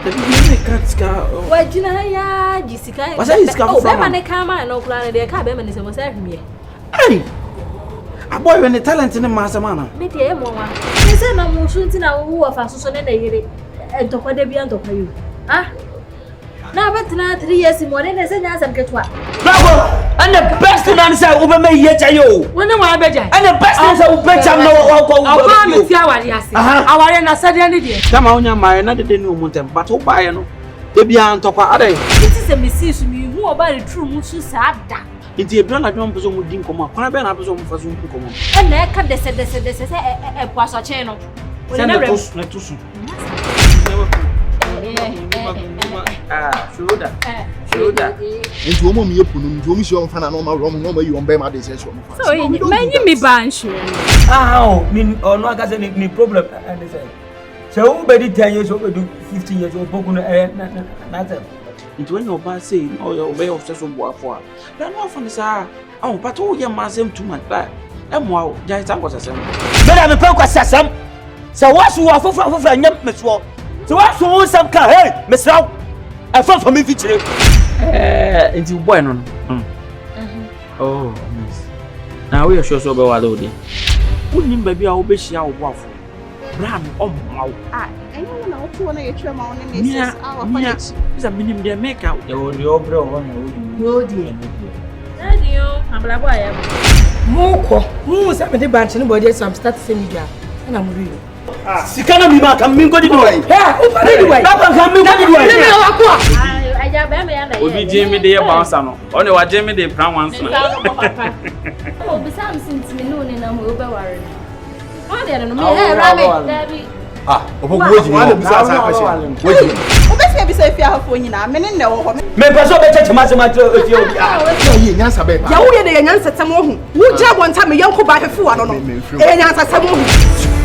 Dabi mi ne ka sika. Wagyina ha yaa gye sika. Wasa yi sika foforɔ ma. Bɛrima ne ka maa no koraa no deɛ ɛka bɛrima ne sɛ wɔsɛ ahwemeɛ. Ei! Abɔyɛ ne talent ne mmaa asɛm ana? Me deɛ ɛyɛ mmoawa. Ne sɛ na mo so nti na wo wɔfa soso ne ne yere ntɔkwa da bia ntɔkwa yi o. Ah! Na abɛtena 3 years mu ɔne ne sɛ nyɛ asɛm ketewa. Bravo! Ɛna best na ne sɛ wobɛma yie kyɛ yɛ o. Wo ne wɔn abɛgya. Ɛna best na sɛ wobɛkyam na wɔkɔ wo. Ɔbaa mi ti aware ase. Aware na sɛdeɛ ne deɛ. Tama wonya mmaeɛ na dede ne ɔmu ntɛm but wobaeɛ no da biara ntɔkwa adɛn? Nti sɛ mesii so mehu ɔbaa ne turu mu so saa da. Nti ebira na adwuma mpɛ sɛ ɔmo di nkɔmmɔ a kwan bɛn na apɛ sɛ ɔmo fa so nkɔmmɔ? Ɛna ɛka dɛsɛdɛsɛdɛsɛ sɛ ɛpo asɔkyen no. Sɛ ne to so. Shoulder. Shoulder. Nti wɔn a wɔyɛ po no nti wɔn si wɔn fa na wɔn awurɔ wɔn na wɔn ayi wɔn bɛrima de sɛ ɛhyɛ wɔn fa. So manyi me ba nhyerɛ no. Ah, oh, ni ɔno akasɛ ni problem ɛne sɛ sɛ wobɛdi 10 years, wobɛdi 15 years, wobɔku no ɛyɛ n'asɛm. Nti wanya ɔbaa sei na ɔyɛ ɔbɛyɛ ɔsɛ so boafo a bɛn no afa no saa ɔho pata woyɛ mma asɛm too much ba ɛmmoa wo gyae saa nkɔsɛsɛm. Mɛda mepɛ nkwasiasɛm sɛ woaso wɔ afoforɔ afoforɔ anyɛ me soɔ sɛ woaso wo nsɛm ka hei mesrɛ wo ɛfa fa me mfikyire. Ɛɛ nti boy no no. Oh, nice. Na woyɛ sure sɛ wobɛwale wo deɛ? Wonnim baabi a wobɛhyia wo boafo. Bra no ɔmmoa wo. Ah, ɛnyɛ wo na woto hɔ na yɛtwerɛ ma wo ne ne Mia sis a wafa mia n'akyi. sɛ menim deɛ meka. Yɛwɔ deɛ ɔbrɛ wɔ hɔ na ɛwɔ Yoo deɛ. Daddy o, abrabɔ a yɛbɔ. Mokɔ muhu sɛ mede bankye ne bɔdeɛ so am start sɛ medwa ɛna mowie. Sika na mi ma ka mi nkɔ di duwa yi. Ɛ wofa ne di wai. Bàbá nka mi nkɔ di duwa yi. Ne ne wako a. Agya bɛrima ya na yɛ. Obi gye me de yɛ bouncer no. Ɔne wagye me de pra wansena. Obisa me sɛ ntimi ne wo nenam hɔ wobɛware no. Ɔn deɛ no me ɛ ra me. Dabi. Ah, ɔbɔ wo gyimi Wɔn na hɔ. bisa Wo gyimi. Wo gyimi. Wobɛtumi abisa efie ahɔfoɔ nyinaa, me ne nnɛ wɔ hɔ. Mepɛ sɛ ɔbɛkyɛkyɛ m'asɛm akyerɛ efie obi a. Yɛ nyansa bɛɛ pa. Deɛ woyɛ no yɛ nyansasɛm ohu. Wogyina abɔnten a me yɔnko baa hwɛfo wa no no. Ɛyɛ nyansasɛm ohu.